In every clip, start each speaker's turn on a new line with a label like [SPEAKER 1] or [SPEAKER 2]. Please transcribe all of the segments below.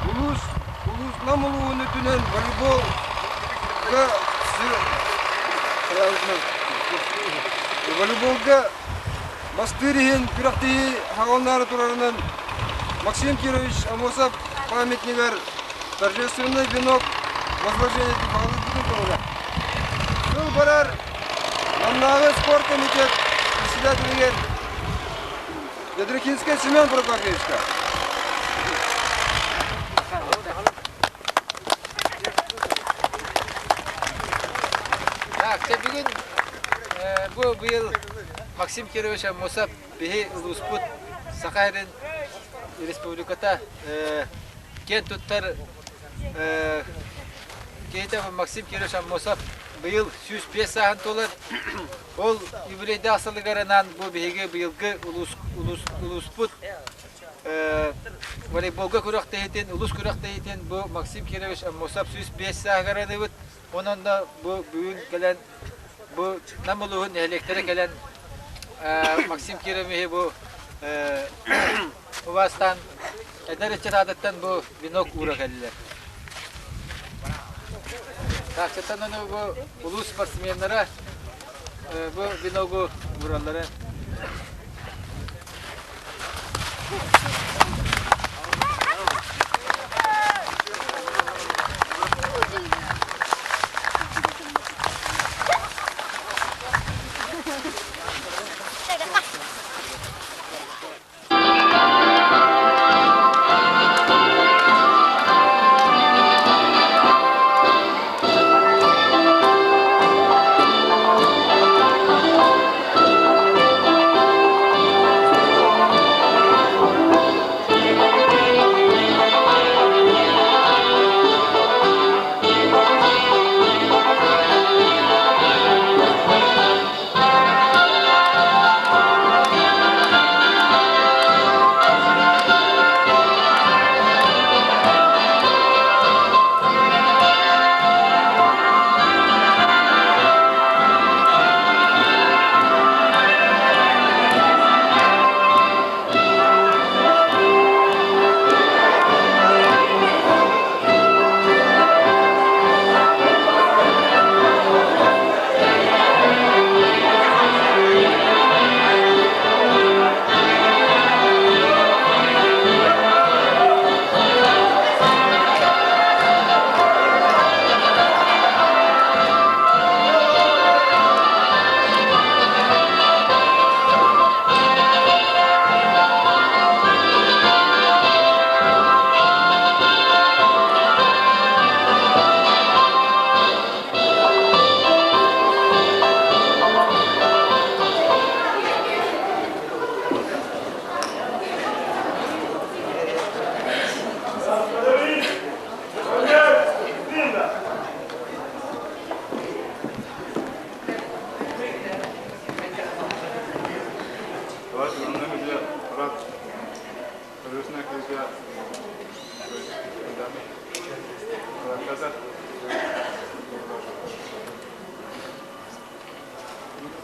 [SPEAKER 1] Улуус, улуус Нам улууһун үрдүнэн волейболга волейболга бастыыр иһин күрэхтэһии хаҕылнаары турарынан Максим Кирович Амосов памятнигар торжественный венок возложение баҕалыырбытын көҥүлэ. Сыл барар Намнааҕы спорт комитет председателигэр Ядрихинскай Семен Прокопьевичка.
[SPEAKER 2] Так, дьэ бүгүн бу быйыл Максим Кирович Аммосов биһи улууспут Саха сирин республиката киэн туттар киһитэ Максим Кирович Аммосов быйыл 105 сааһын туолар. Ол юбилейдаах сылыгар анаан бу биһиги быйылгы улууспут волейболга күрэхтэһиитин, улуус күрэхтэһиитин бу Максим Кирович Аммосов 105 сааһыгар аныыбыт. Онон да бу бүгүн кэлэн бу Нам улууһун нэһилиэктэрэ кэлэн Максим Кировиһы бу убаастаан эдэр ыччат аатыттан бу венок уура кэллилэр. Таахчаттан ону бу улуус спортсменнара бу веногу уураллара.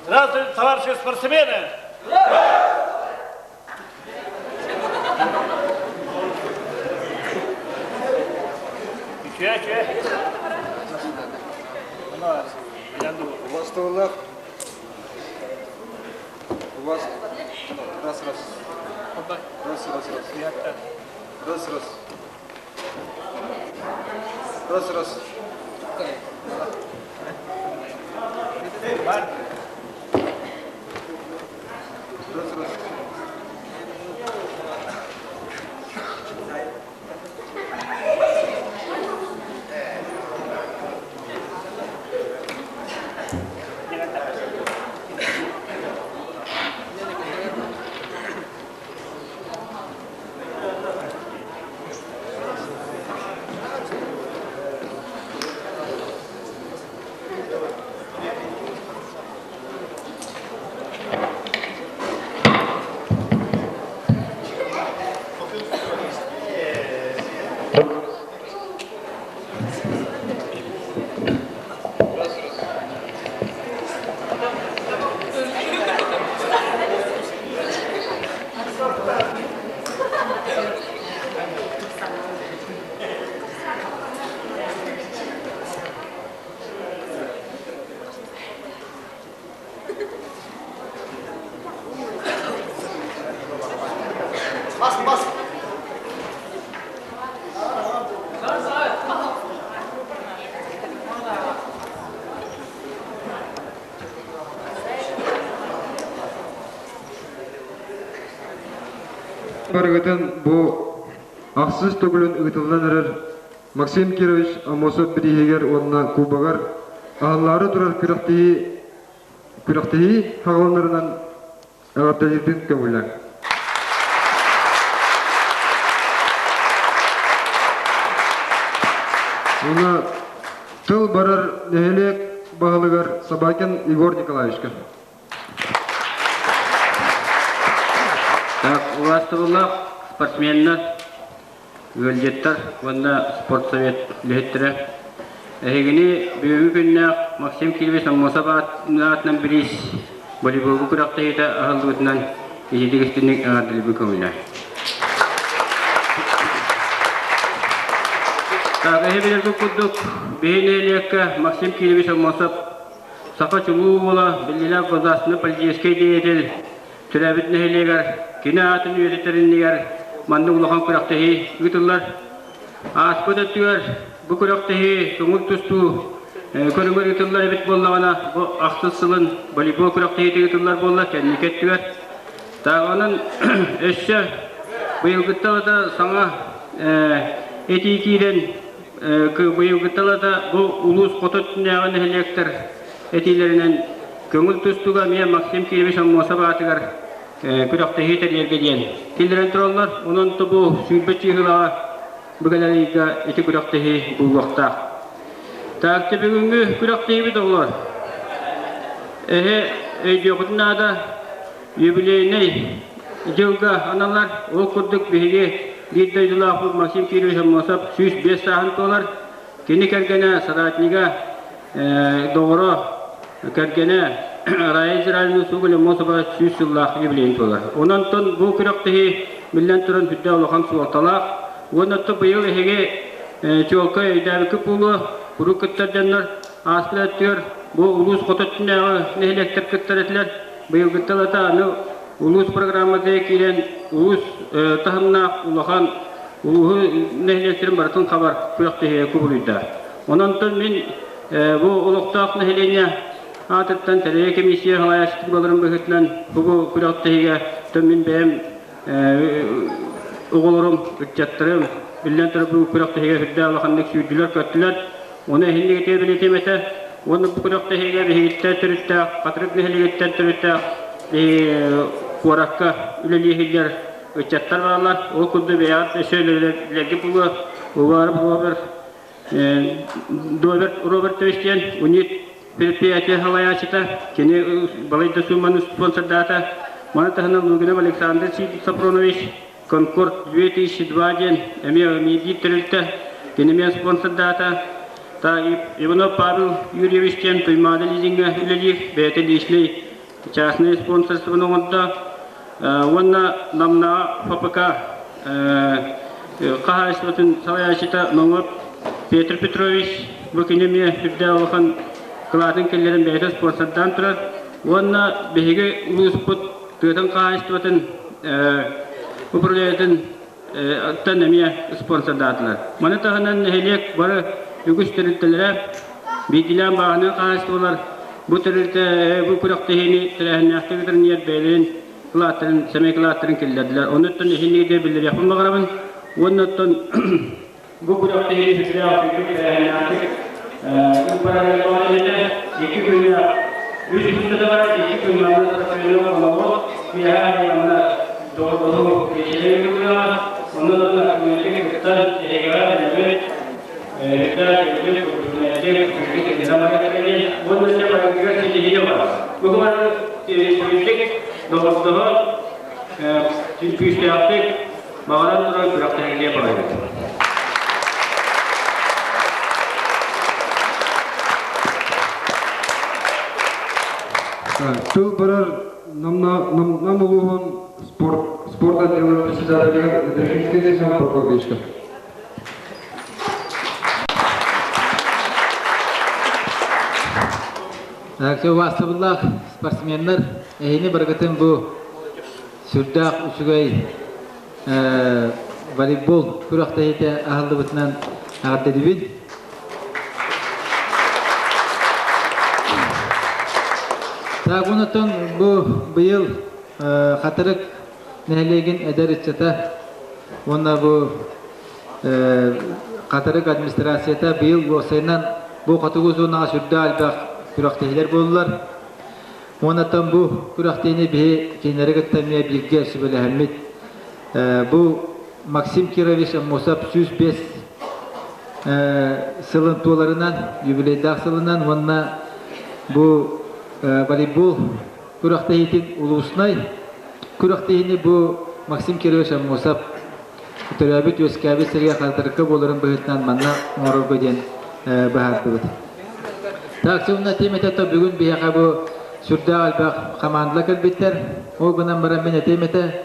[SPEAKER 3] Здравствуйте, товарищи спортсмены! Үчүө, үчүө.
[SPEAKER 1] Убастабыллаах Убас раз раз раз раз раз раз раз раз раз раз раз. Барыгытын бу ахсыс төгүлүн ыытыллан эрэр Максим Кирович Аммосов бирииһигэр уонна кубогар аһыллаары турар күрэхтэһии күрэхтэһии хаҕыланарынан эҕэрдэлиирбин көҥүллэҥ. Уонна тыл барар нэһилиэк баһылыгар Собакин Егор Николаевичка.
[SPEAKER 4] Так, убаастабыллаах спортсменнар, ыалдьыттар уонна спортсовет үлэһиттэрэ, эһигини бүгүҥҥү күннээх Максим Кирович Аммосов аатынан бириис волейболга күрэхтэһиитэ аһыллыбытынан ититик истинник эҕэрдэлиибин көҥүллээн. Так, эһи билэргит курдук, биһи нэһилиэккэ Максим Кирович Аммосов саха чулуу уола, биллилээх государственный политическай деятель, төрөөбүт нэһилиэгэр кини аатын үйэтитэр иннигэр маннык улахан күрэхтэһии ыытыллар. Ааспыт өттүгэр бу күрэхтэһии көҥүл тустуу көрүҥэр ыытыллар эбит буоллаҕына, бу ахсыс сылын волейбол күрэхтэһиитэ ыытыллар буолла кэнники өттүгэр. Тааҕынан өссө быйылгыттан саҥа этии киирэн быйылгыттан бу улуус хоту өттүнээҕи нэһилиэктэр этиилэринэн көҥүл тустууга эмиэ Максим Кирович Аммосов аатыгар күрэхтэһии тэрийэргэ диэн киллэрэн тураллар. Онон бу 20 чыыһылаҕа бу кэлэр ыйга ити күрэхтэһии буолуохтаах. Так, бүгүҥҥү күрэхтэһиибит оҕолор. Эһи өйдүөхүтүн наада юбилейнай дьылга аналлар. Ол курдук биһиги биир дойдулаахпыт Максим Кирович Аммосов 105 сааһын туолар. Кини кэргэнэ соратнига доҕоро, кэргэнэ Рая Израилевна Суголь Аммосова 100 сыллаах юбилейын туолар. Онон бу күрэхтэһии биллэн туран сүрдээх улахан суолталаах. Уонна оттон быйыл эһиги чуолкай өйдөөбүккүт буолуо, куруук кыттар дьоннор ааспыт өттүгэр бу улуус хоту өттүнээҕи нэһилиэктэр кыттар этилэр. Быйылгыттан ата аны улуус программатыгар киирэн улуус таһымнаах улахан улууһу нэһилиэктэрин барытын хабар күрэхтэһиигэ кубулуйда. Онон мин бу олохтоох нэһилиэнньэ аатыттан тэрийэ комиссия салайааччытын буоларым быһыытынан бу күрэхтэһиигэ мин бэйэм оҕолорум, ыччаттарым биллэн турар бу күрэхтэһиигэ сүрдээх улаханнык сүүрдүлэр-көттүлэр. Ону эһинник этиэ билэтиэм этэ. Уонна бу күрэхтэһиигэ биһигиттэн төрүттээх, Хатырык нэһилиэгиттэн төрүттээх куоракка үлэлии сылдьар ыччаттар бааллар. Ол курдук бэйэҕит өссө үлэлэргэ буолуо, убаары буолуо Роберт диэн унит предприятие салайааччыта, кини балайда сууманы спонсордаата. Маны таһынан Лугинов Александр Сапронович Конкорд 2002 диэн эмиэ миирдиир тэрилтэ, кини эмиэ спонсордаата. Та Иванов Павел Юрьевич диэн Туймаада лизиҥҥэ үлэлиир, бэйэтэ личный частный спонсорствоны оҥордо. Уонна Намнаа ФПК хаһаайыстыбатын салайааччыта Ноҥоп Петр Петрович бу кини эмиэ сүрдээх улахан кылаатын киллэрэн бэйэтэ спонсордаан турар. Уонна биһиги улууспут тыатын хаһаайыстыбатын управлениетын тан эмиэ спонсордаатылар. Маны таһынан нэһилиэк бары үгүс тэрилтэлэрэ биирдиилээн бааһынай хаһаайыстыбалар бу тэрилтэ бу күрэхтэһиини тэрээһиннээхтик ыытар бэйэлэрин кылааттарын, сэмэй кылааттарын киллэрдилэр. Онуттан иһинниги де биллэриэхпин баҕарабын. Уонна оттон бу күрэхтэһиини сүрдээх үчүгэй тэрээһиннээхтик ыыппарарыгар икки күннээх үс күннэ барар икки күн манна спортсмены оҥоробут киэһэ манна доҕордоһуу биэчэрэ ыытыллыаҕа онно да күнү кыттан эһиэхэҕэ бэлэммит үрдэ үрдүк үрдүк үрдүк Уонна дьэ барытыгар ситиһиини баҕарабын. Бу бары үчүгэйдик доҕордоһон, күүстээхтик баҕаран туран күрэхтэһиҥҥэ барабыт.
[SPEAKER 1] Тыл барар Нам улууһун спорт, спорт отделын председателигэр Дмитрий Семен Прокопьевичка.
[SPEAKER 2] Убаастабыллаах спортсменнар, эһини барыгытын бу сүрдээх үчүгэй волейбол күрэхтэһиитэ аһыллыбытынан эҕэрдэлиибин. Так, онтон бу быйыл Хатырык нэһилиэгин эдэр ыччата уонна бу Хатырык администрацията быйыл уопсайынан бу хотугу зонаҕа сүрдээх элбэх күрэхтэһиилэр буоллулар. Уонна бу күрэхтэһиини биһи кинилэри кытта эмиэ бииргэ сүбэлэһэммит бу Максим Кирович Аммосов 105 сылын туоларынан, юбилейдаах сылынан уонна бу волейбол күрэхтэһиитин улууснай күрэхтэһиини бу Максим Кирович Аммосов төрөөбүт үөскээбит сиргэ хатырыкка буоларын быһыытынан манна оҥорорго диэн быһаардыбыт. Так, уонна этиэм этэ то бүгүн биһиэхэ бу сүрдээх элбэх хамаандалар кэлбиттэр. Ол гынан баран мин этиэм этэ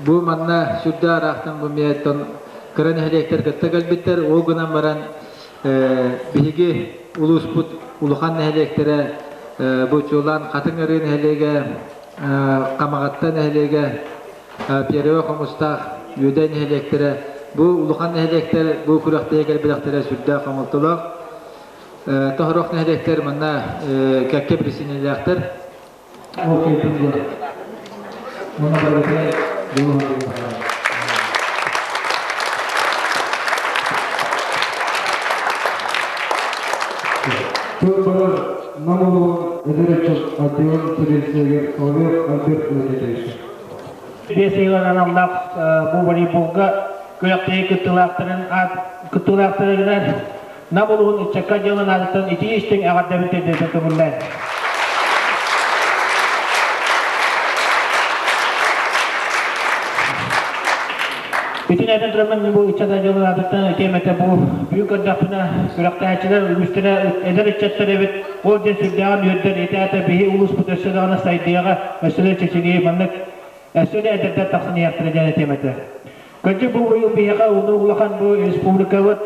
[SPEAKER 2] бу манна сүрдээх ыраахтан бу миэттэн кыра нэһилиэктэр кытта кэлбиттэр. Ол гынан баран биһиги улууспут улахан нэһилиэктэрэ бу чуолаан Хатыҥ Арыы нэһилиэгэ, Хамаҕатта нэһилиэгэ, Первый Хомустаах, Үөдэй нэһилиэктэрэ бу улахан нэһилиэктэр бу күрэхтэһиигэ кэлбэтэхтэрэ сүрдээх хомолтолоох. Тоһорох нэһилиэктэр манна кэккэ бирисиинэлээхтэр. Ол кэлбит Уонна барыта
[SPEAKER 1] Тыл барар Нам улууһун эдэр ыччат отделын сэбиэдиссэйигэр Соловьев Альберт Владимировичка.
[SPEAKER 3] Биэс ыйынан аналлаах бу волейболга күрэхтэһии кыттыылаахтарын кыттыылаахтарыгар Нам улууһун ыччакка отделын аатыттан итии истиҥ эҕэрдэбин тиэрдэрбин көҥүллээн. Итин этэн тураммын бу ыччат отделын аатыттан этиэм этэ бу бүгүн көрдөхпүнэ күрэхтэһээччилэр үгүстэрэ эдэр ыччаттар эбит. Ол диэн сүрдээҕин үөрдэр ити аата биһи улууспут өссө даҕаны сайдыаҕа, өссө да чэчирии маннык өссө да эдэрдэр тахсан иһиэхтэрэ диэн этиэм этэ. Кырдьык бу быйыл биһиэхэ улуу улахан бу республикабыт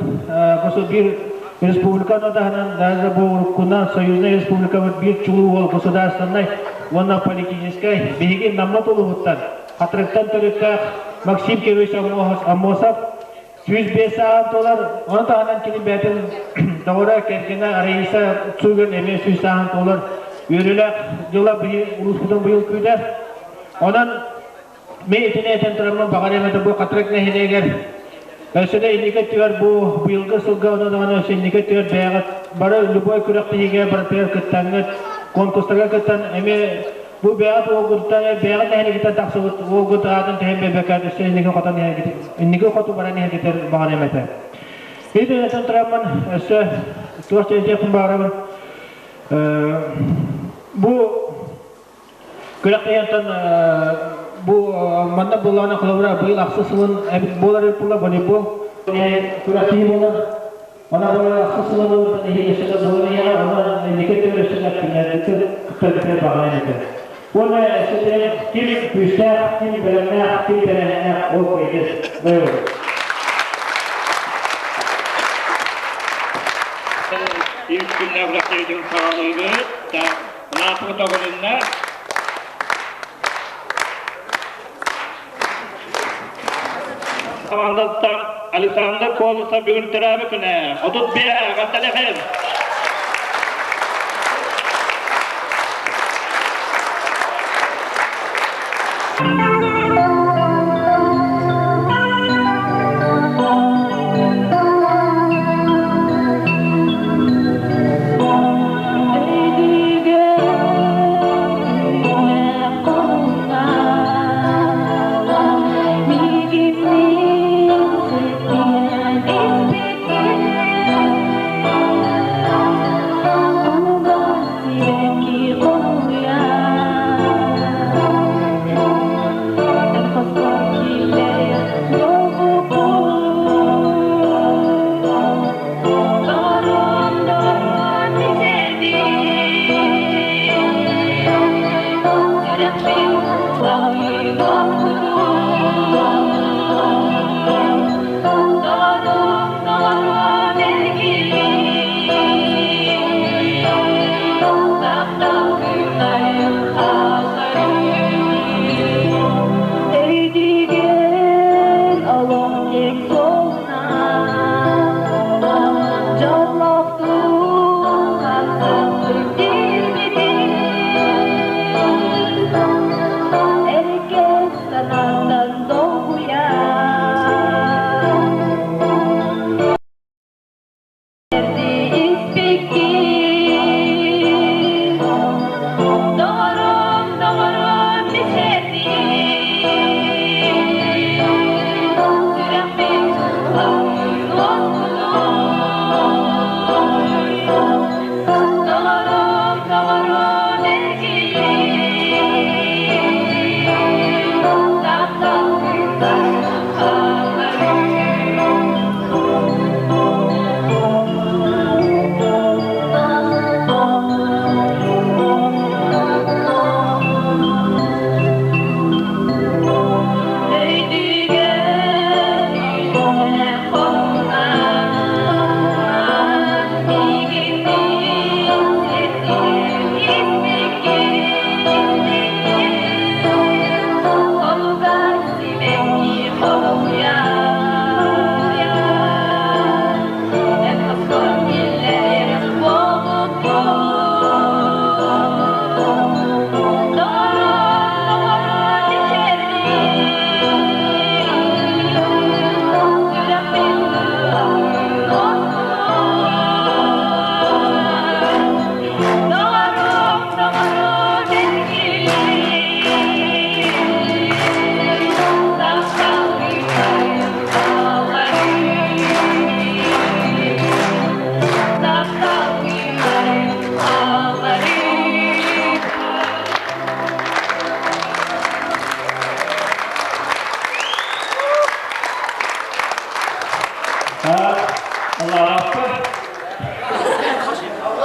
[SPEAKER 3] биир республиканы таһынан даже бу уруккунан союзнай республикабыт биир чулуу уол государственнай уонна политическай биһиги Наммат улууһуттан Хатырыктан төрүттээх Максим Кирович Аммосов 105 сааһын туолар, ону таһынан кини бэйэтин доҕоро кэргэнэ Раиса Цугин эмиэ 100 сааһын туолар үөрүүлээх дьыла улууспутун быйыл күүтэр. Онон Мин итини этэн тураммын баҕарыам этэ бу Хатырык нэһилиэгэр өссө да инники өттүгэр бу быйылгы сылга онон даҕаны өссө инники өттүгэр бэйэҕит бары любой күрэхтэһиигэ барытыгар кыттаҥҥыт конкурстарга кыттан эмиэ бу бэйэҕит уолгуттан бэйэҕит нэһилиэгиттэн тахсыбыт уолгут аатын түһэн биэрбэккэ өссө инники хотон инники хоту баран иһэргитэр баҕарыам этэ. Ити этэн тураммын өссө туох диэхпин баҕарабын бу Күрэхтэһиэттэн бу манна буоллаҕына холобура быйыл ахсыс сылын эбит буолар эбит буолла волейбол күрэхтэһии буолар. Она буолар ахсыс сылын ылбытын иһин өссө да буолан иһэҕэ, онон инники өттүгэр өссө да күннэрбитин кыттарбытыгар баҕаран этэ. Уонна өссө ким күүстээх, ким бэлэмнээх, ким тэрээһиннээх ол кыайдыр.
[SPEAKER 5] Үс күннээх күрэхтэһиитин саҕалыыбыт. Нааппыт оҕолунна. Хамаандаттан Александр Колосов бүгүн төрөөбүт күнэ. 35 Ганталехин.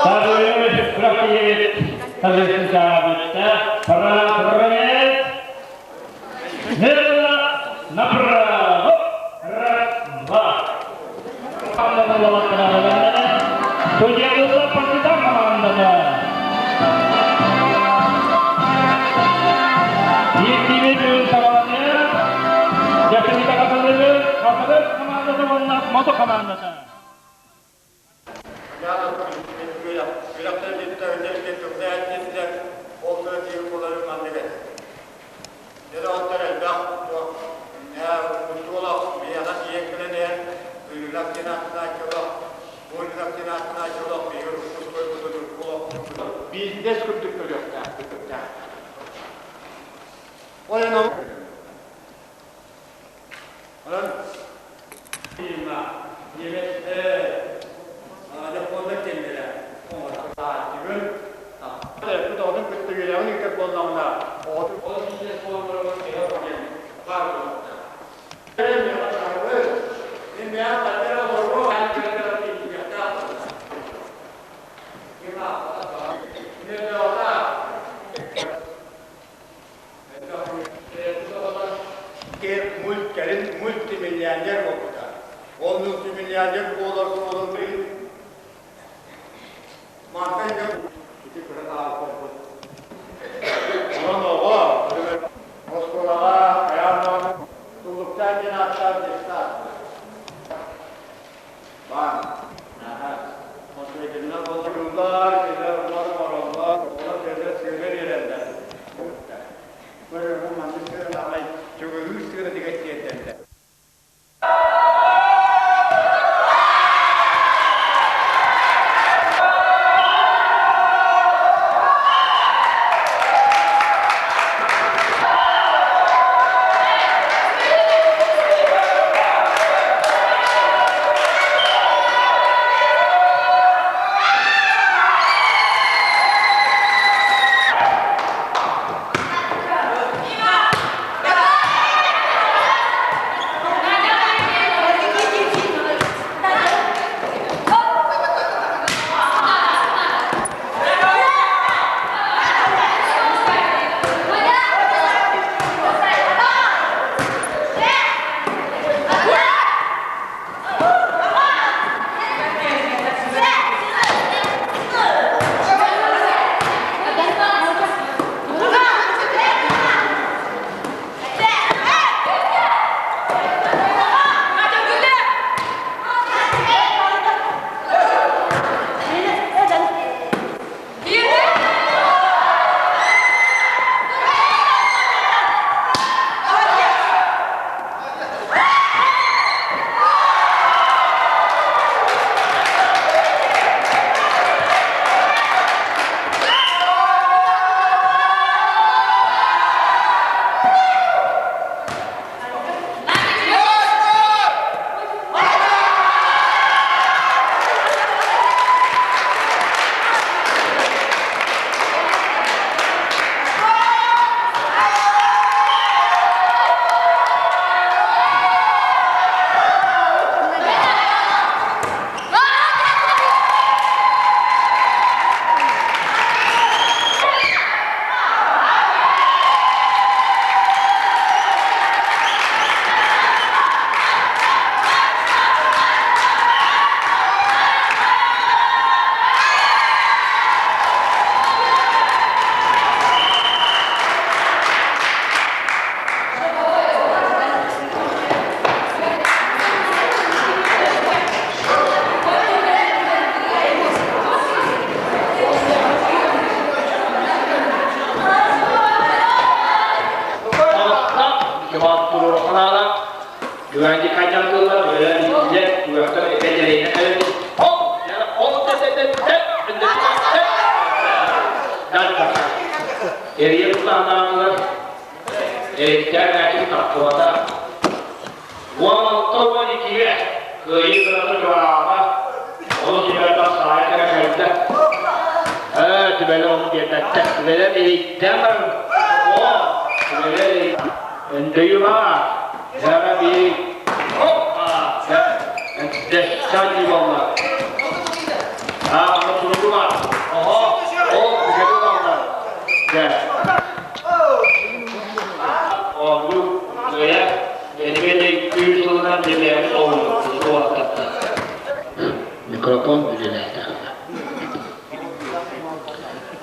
[SPEAKER 5] Сарыыр күрэхтэһиибит таһыытыытаабытта Прогресс Смело направо! Раз, два. Судья Партизан командата. Биирдиибит бүгүн саҕаланыа. Дьахталыта хатылыгы Хатылык командата уонна Мото командата.
[SPEAKER 6] Бизнес курдук көрүөхтээх. Ол Онон Кэлин мультимиллионер буолбута. Ол мультимиллионер буолар суолун мантан ити кыра таалбыт. Онон оҕо оскуолаҕа хайаан туллуктаан диэн ааттаах детсад баар. Онтон кинилэр олор оҥороллор, олор кинилэр сыыга биэрэллэр. Көрөбүн маннык сыырын аҕай чугуһуур сыыратыгар тиэрдэллэр.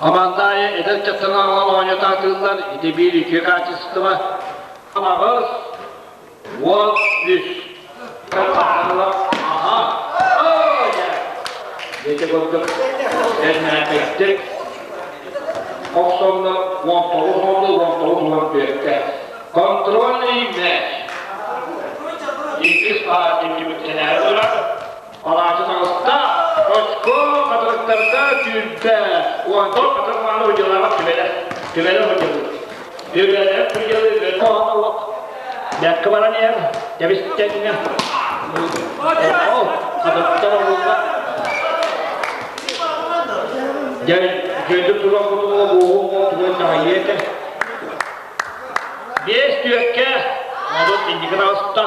[SPEAKER 7] Хамаанда аайы эдэр ыччаттан аҕалан оонньотаатыыллар, ити биир үтүө хаачыстыба. 8 13. Аха. Ити курдук эрнээтэктик охсонно 19 уонна 19 14-кэ. Контрольный мяч. Иккис партия түмүктэнээри турар. Алаачы таҕыста, очко хатырыктарга сүүрдэ. Онтон хатырмааны удьалаабат түбэлэр. Түбэлэр удьалыы. Түбэлэр удьалыы бөтө Бэккэ баран иһэр, тэбис-тэҥҥэ. Ол хатырыктар олулла. Дьэ, дьөйдүк туран кутула буоһу тугун таһайыа этэ. Биэс түөккэ Модут инники таҕыста,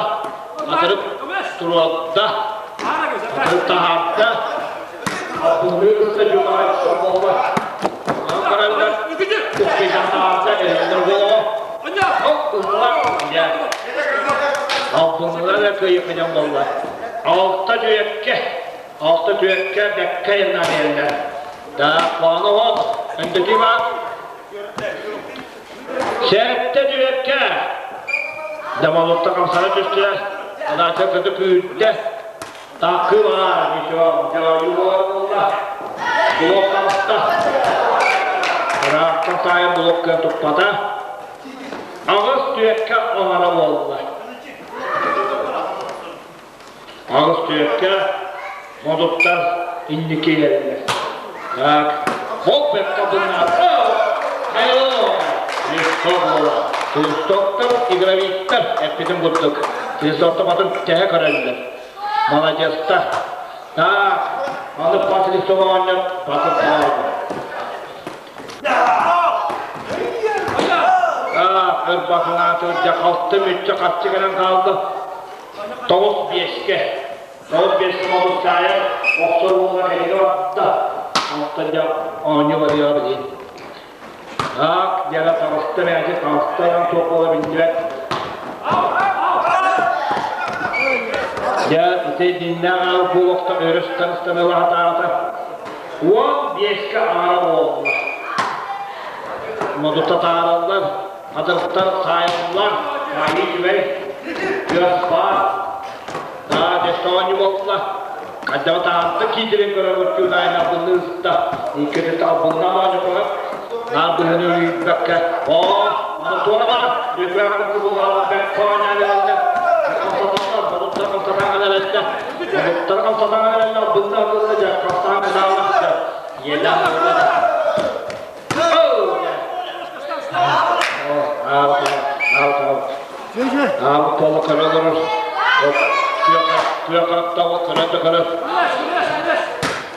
[SPEAKER 7] Хатырык туруорда, Хатырык таһаарда, Аппыһыы кытта дьулаҕай буолла. Онон көрөллөр, Купписан таһаарда, эһэллэр буолуо. Ол ылла, дьэ. Албыннылар да кыайыаххынан буолла. Алта түөккэ, алта түөккэ бэккэ айаннаан иһэллэр. Да, планы оһох, өндөтүү баар. Сэттэ түөккэ! Домолотто хамсана түстэ, адаача кыты күүрдэ. Такы баар, ничего, дьаайыы буолар буолла. Блок хамста. Ыраахтан таайан блок кыан туппата. Аҕыс түөккэ оҥоро буолла. Аҕыс түөккэ модуттар инники иһэллэр. Так, хоп бэккэ быннаата. Легко буола. Свистоктар, игровиктар эппитим курдук. Свистоктар атын тэһэ көрөллөр. Молодецтар. Так, аны пас листова оонньор, пасы Так, ырбахынааты дьахалты мүччэ хаччы кэлэн хаалла. Тоҕус биэскэ, тоҕус биэскэ Мобуссаайа охсор уола кэлигэ барда. Онтон дьэ оонньуу барыаҕа билин. Аак дьэҕэ таҕыста мээчи таҕыста суох буола биллибэт. Дьэ ити дьиннээх аал буолуохтан өрүстэн ыстаныылаһатаата. 15-кэ аара буолла. Модута таараллар, Хатырыктар хаайыллар, хаайыы үчүгэй, тыас баар. Таа дэстэ оонньуу буолла. Хайдаҕы таһаарда киирдэрин көрөр уччуутаайын албынныы ыста. Иккитин албыннаан оонньотоҕо. Наар быһаны үлүйбэккэ, оо, аны туора бар, үкрэҕин кубулаҕа бэккэ оонньоон эрэллэр. Хамсаталлар, бодуттар хамсатаан эрэллэр. Бодуттар хамсатаан эрэллэр, албыннаа албынна дьэ, хамсаан кытааллар. Иэдээн буолла.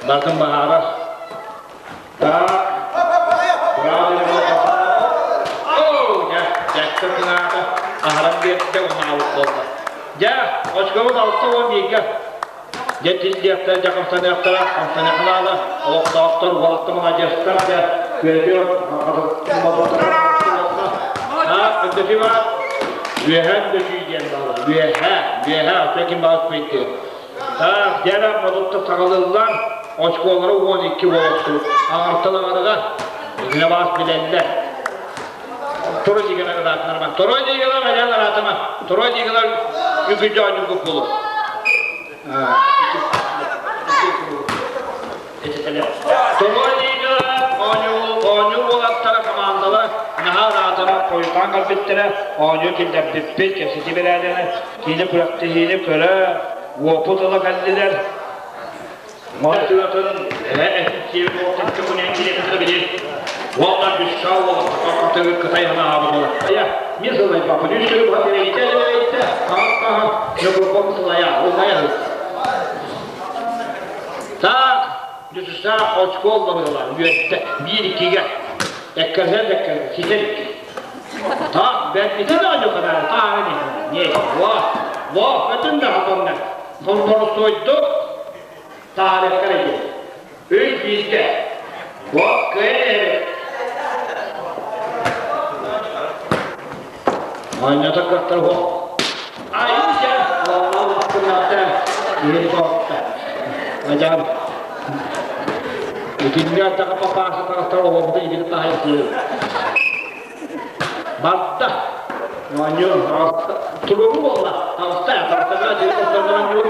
[SPEAKER 7] Бардым баһаара. Так. Аһаран биэрдэ унаабыт буолла. Дьэ, очкобут 61-гэ. Дьэ тиллиэхтэрэ, дьэ хамсаныахтара, хамсаныахалаала, олохтоохтор, уолаттар маладьыастар, дьэ күөтүөр, Үөһээ дөчүй диэн баала. Үөһээ, үөһээ, оттон ким баҕас пойти. Так, дьэ модутта саҕалыллан, очколары 12 буолуохтур. Аҥартан аҥарыга, итинэ баас билэллэр. Торо дигана ыраатынарма. Торо дигана айан ыраатыма. Торо дигана үкүдьэ оонньуургут буолур. Торо дигана оонньуу уолаттара командалар наһаа ыраатара хойутаан кэлбиттэрэ оонньуу киллэрбиппит кэпсэтии бэрээдэнэ киинэ күрэхтэһиини көрө уопут ыла кэллилэр Мантыатын эһэ Уонна бүшша уолаттар Кытай анаабы Айа, мен сылай бапы үс күн баһа эйте, аха, нөкөпөм сылая, улая. Так, дүсүсә очкол бабылар, үөтте, биир иккиге, эккерһен эккер, ситер Так, бәт ите да жокадар, таа не, не, во, во, өтүн да хапамна. Хонторостойдук, Таарыахха эрэ диэн. Өй бииргэ. Бу кыайан эһэбит. Оонньото кыахтар уһук. Айыы лаппыннаахта киһи тоҕотта. Мадьам. Итиннэ атаҕа папаша таҕыстар оҕобутун итини таһайсыы. Барда. Оонньуу туруору буолла. Таҕыста, таҕыста, оонньуу.